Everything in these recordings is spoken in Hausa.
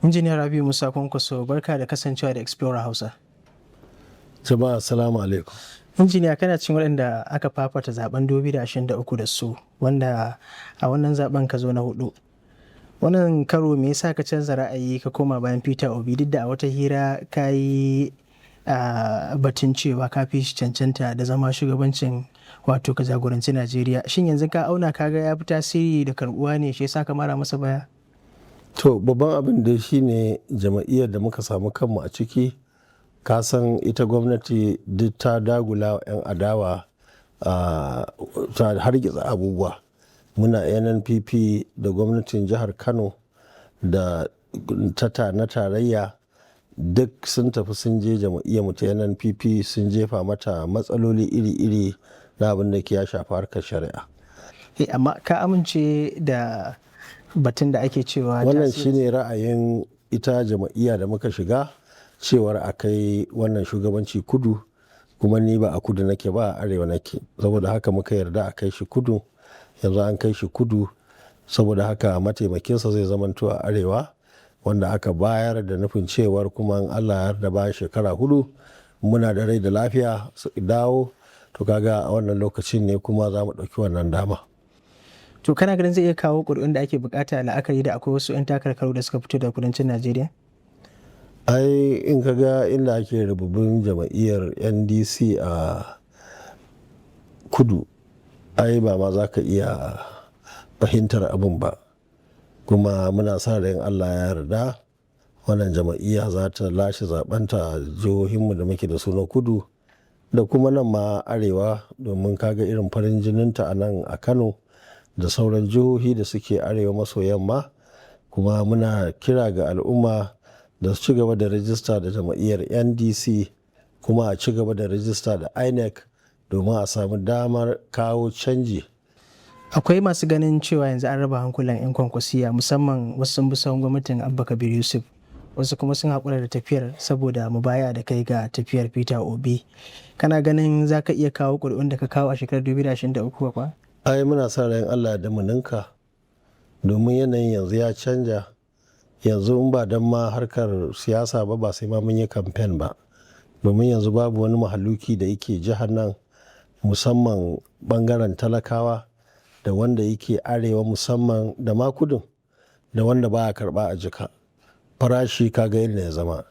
Injiniya Rabiu Musa Kwankwaso, barka da kasancewa da Explorer Hausa. Jama'a, assalamu alaikum. Injiniya, kana cikin waɗanda aka fafata zaben 2023 da su, wanda a wannan zaben ka zo na hudu. Wannan karo me yasa ka canza ra'ayi ka koma bayan Peter Obi, duk da a wata hira ka yi batun cewa ka fi shi cancanta da zama shugabancin, wato ka jagoranci Najeriya? Shin yanzu ka auna ka ga ya fi tasiri da karbuwa ne shi yasa ka mara masa baya? To, babban abin da shi ne jama'iyyar da muka samu kanmu a ciki, ka san ita gwamnati duk ta dagula 'yan adawa, ta hargitsa abubuwa. Muna NNPP da gwamnatin jihar Kano da ta na tarayya duk sun tafi sun je jama'iyyar mu ta NNPP sun jefa mata matsaloli iri-iri na abin da ke ya shafi harkar shari'a. Amma ka amince da batun da ake cewa wannan shine ra'ayin ita jama'iyya da muka shiga, cewar a kai wannan shugabanci kudu, kuma ni ba a kudu nake ba, a arewa nake. Saboda haka muka yarda a kai shi kudu. Yanzu an kai shi kudu, saboda haka mataimakinsa zai zamanto a arewa, wanda aka bayar da nufin cewar kuma in Allah ya yarda bayan shekara 4 muna da rai da lafiya su dawo, to kaga a wannan lokacin ne kuma za mu ɗauki wannan dama. To, kana ganin zai iya kawo ƙuri'un da ake bukata, la'akari da akwai wasu 'yan takarkaru da suka fito daga kudancin Najeriya? Ai in ka ga inda ake rububin jama'iyyar NDC a kudu, ai ba ma za ka iya fahimtar abin ba. Kuma muna sa ran Allah ya yarda wannan jama'iyya za ta lashe zaɓenta jihohinmu da muke da su na kudu da kuma nan ma arewa, domin kaga irin farin jininta a nan a Kano da sauran jihohi da suke arewa maso yamma. Kuma muna kira ga al'umma da su ci gaba da rajista da jama'iyyar NDC, kuma a ci gaba da rajista da INEC domin a samu damar kawo canji. Akwai masu ganin cewa yanzu an raba hankulan 'yan Kwankwasiya, musamman wasu sun bi sahun gwamnatin Abba Kabir Yusuf, wasu kuma sun haƙura da tafiyar saboda mubaya da kai ga tafiyar Peter Obi. Kana ganin za ka iya kawo ƙuri'un da ka kawo a shekarar 2023 kuwa? Ai muna sa ran Allah da mu ninka, domin yanayin yanzu ya canja. Yanzu in ba don ma harkar siyasa ba, ba sai ma mun yi kamfen ba, domin yanzu babu wani mahaluki da yake jihar nan, musamman bangaren talakawa da wanda yake arewa musamman da ma kudin, da wanda baya karba a jika. Farashi kaga yadda ya zama,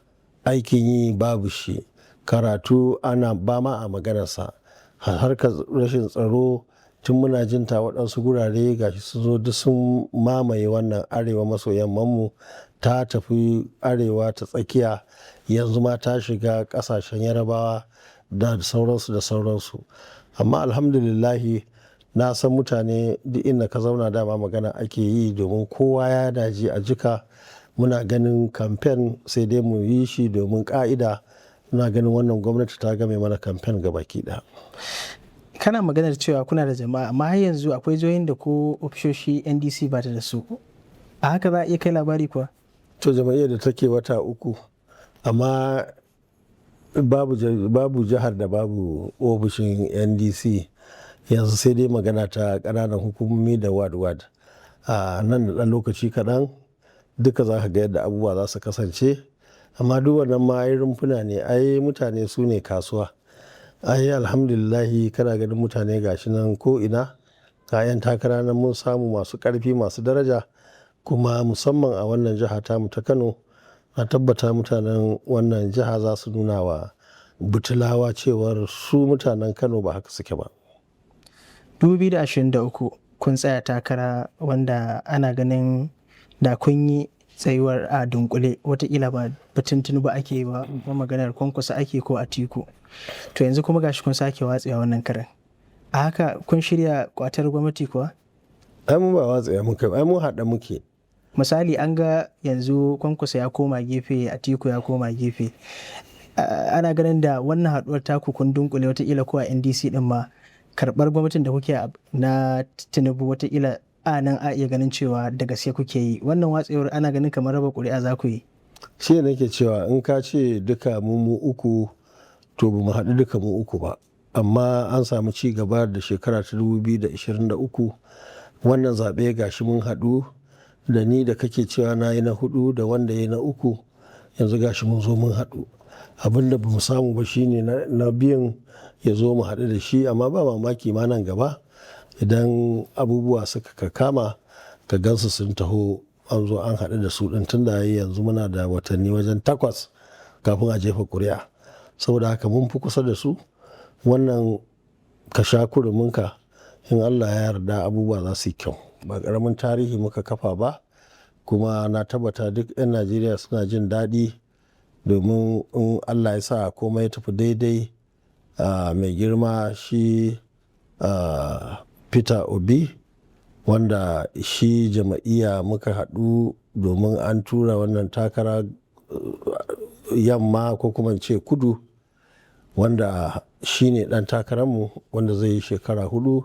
aikin yi babu shi, karatu ana ba ma a maganarsa, harkar rashin tsaro tun muna jin ta waɗansu gurare, gashi sun zo duk sun mamaye wannan arewa maso yammanmu, ta tafi arewa ta tsakiya, yanzu ma ta shiga ƙasashen Yarabawa da sauransu da sauransu. Amma alhamdulillahi, na san mutane duk inda ka zauna dama magana ake yi, domin kowa ya daji a jika. Muna ganin kamfen sai dai mu yi shi domin ka'ida. Muna ganin wannan gwamnati ta game mana kamfen gabaki ɗaya. Kana maganar cewa kuna da jama'a, amma har yanzu akwai jihohin da ko ofisoshi NDC ba ta da su. A haka za a iya kai labari kuwa? To, jama'iyyar da take wata 3, amma babu jihar da babu ofishin NDC yanzu, sai dai magana ta ƙananan hukumomi da ward ward. A nan da ɗan lokaci kaɗan duka za ka ga yadda abubuwa za su kasance. Amma duk wannan ma ai rumfuna ne, ai mutane su ne kasuwa. Ai alhamdulillahi, kana ganin mutane gashi nan ko ina, ga 'yan takara nan mun samu masu ƙarfi, masu daraja, kuma musamman a wannan jiha tamu ta Kano, na tabbata mutanen wannan jiha za su nuna wa butulawa cewar su mutanen Kano ba haka suke ba. 2023 kun tsaya takara, wanda ana ganin da kun yi tsayuwar a dunkule watakila ba batun Tinubu ake yi ba, kuma maganar Kwankwaso ake ko Atiku. To, yanzu kuma gashi kun sake watsewa wannan karan. A haka kun shirya kwatar gwamnati kuwa? Ai mu ba watsewa muka, ai mu haɗa muke. Misali, an ga yanzu Kwankwaso ya koma gefe, Atiku ya koma gefe. Ana ganin da wannan haɗuwar taku kun dunkule, watakila ko a NDC din ma karɓar gwamnatin da kuke na Tinubu, watakila a nan a iya ganin cewa da gaske kuke yi. Wannan watsewar ana ganin kamar raba ƙuri'a za ku yi. Shi ne nake cewa in ka ce duka mu uku, to ba mu haɗu duka mu uku ba. Amma an samu ci gaba da shekara ta 2023, wannan zaɓe gashi mun haɗu. Da ni da kake cewa na yi na hudu da wanda ya yi na uku, yanzu gashi mun zo mun haɗu. Abin da ba mu samu ba shine na biyun ya zo mu haɗu da shi, amma ba mamaki ma nan gaba idan abubuwa suka kakama ka gansu sun taho an zo an haɗu da su ɗin, tun da yanzu muna da watanni wajen 8 kafin a jefa ƙuri'a. Saboda haka mun fi kusa da su. Wannan ka sha kuruminka, in Allah ya yarda abubuwa za su yi kyau. Ba ƙaramin tarihi muka kafa ba, kuma na tabbata duk 'yan Najeriya suna jin daɗi domin in Allah ya sa komai ya tafi daidai, mai girma shi Peter Obi, wanda shi jam'iyya muka haɗu domin an tura wannan takara yamma ko kuma in ce kudu, wanda shi ne ɗan takararmu wanda zai yi shekara 4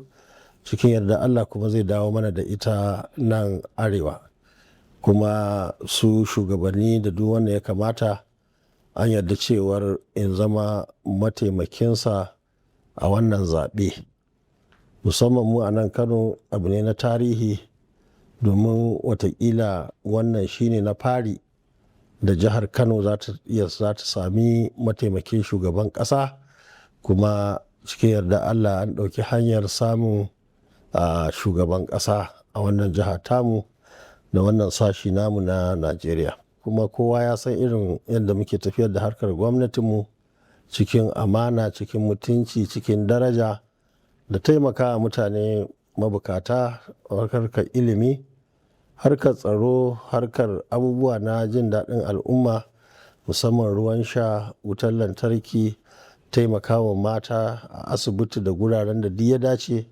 cikin yarda Allah, kuma zai dawo mana da ita nan arewa. Kuma su shugabanni da duk wanda ya kamata an yarda cewar in zama mataimakinsa a wannan zaɓe. Musamman mu a nan Kano abu ne na tarihi, domin watakila wannan shine na fari da jihar Kano za ta iya za ta sami mataimakin shugaban ƙasa, kuma cikin yarda Allah an ɗauki hanyar samun shugaban ƙasa a wannan jiha tamu da wannan sashi namu na Najeriya. Kuma kowa ya san irin yadda muke tafiyar da harkar gwamnatinmu cikin amana, cikin mutunci, cikin daraja da taimakawa mutane mabukata, harkar ilimi, harkar tsaro, harkar abubuwa na jin daɗin al'umma, musamman ruwan sha, wutar lantarki, taimakawa mata a asibiti da guraren da duk ya dace,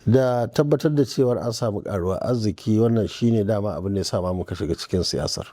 da tabbatar da cewar an samu ƙaruwar arziki. Wannan shine dama abin da ya sa ma muka shiga cikin siyasar.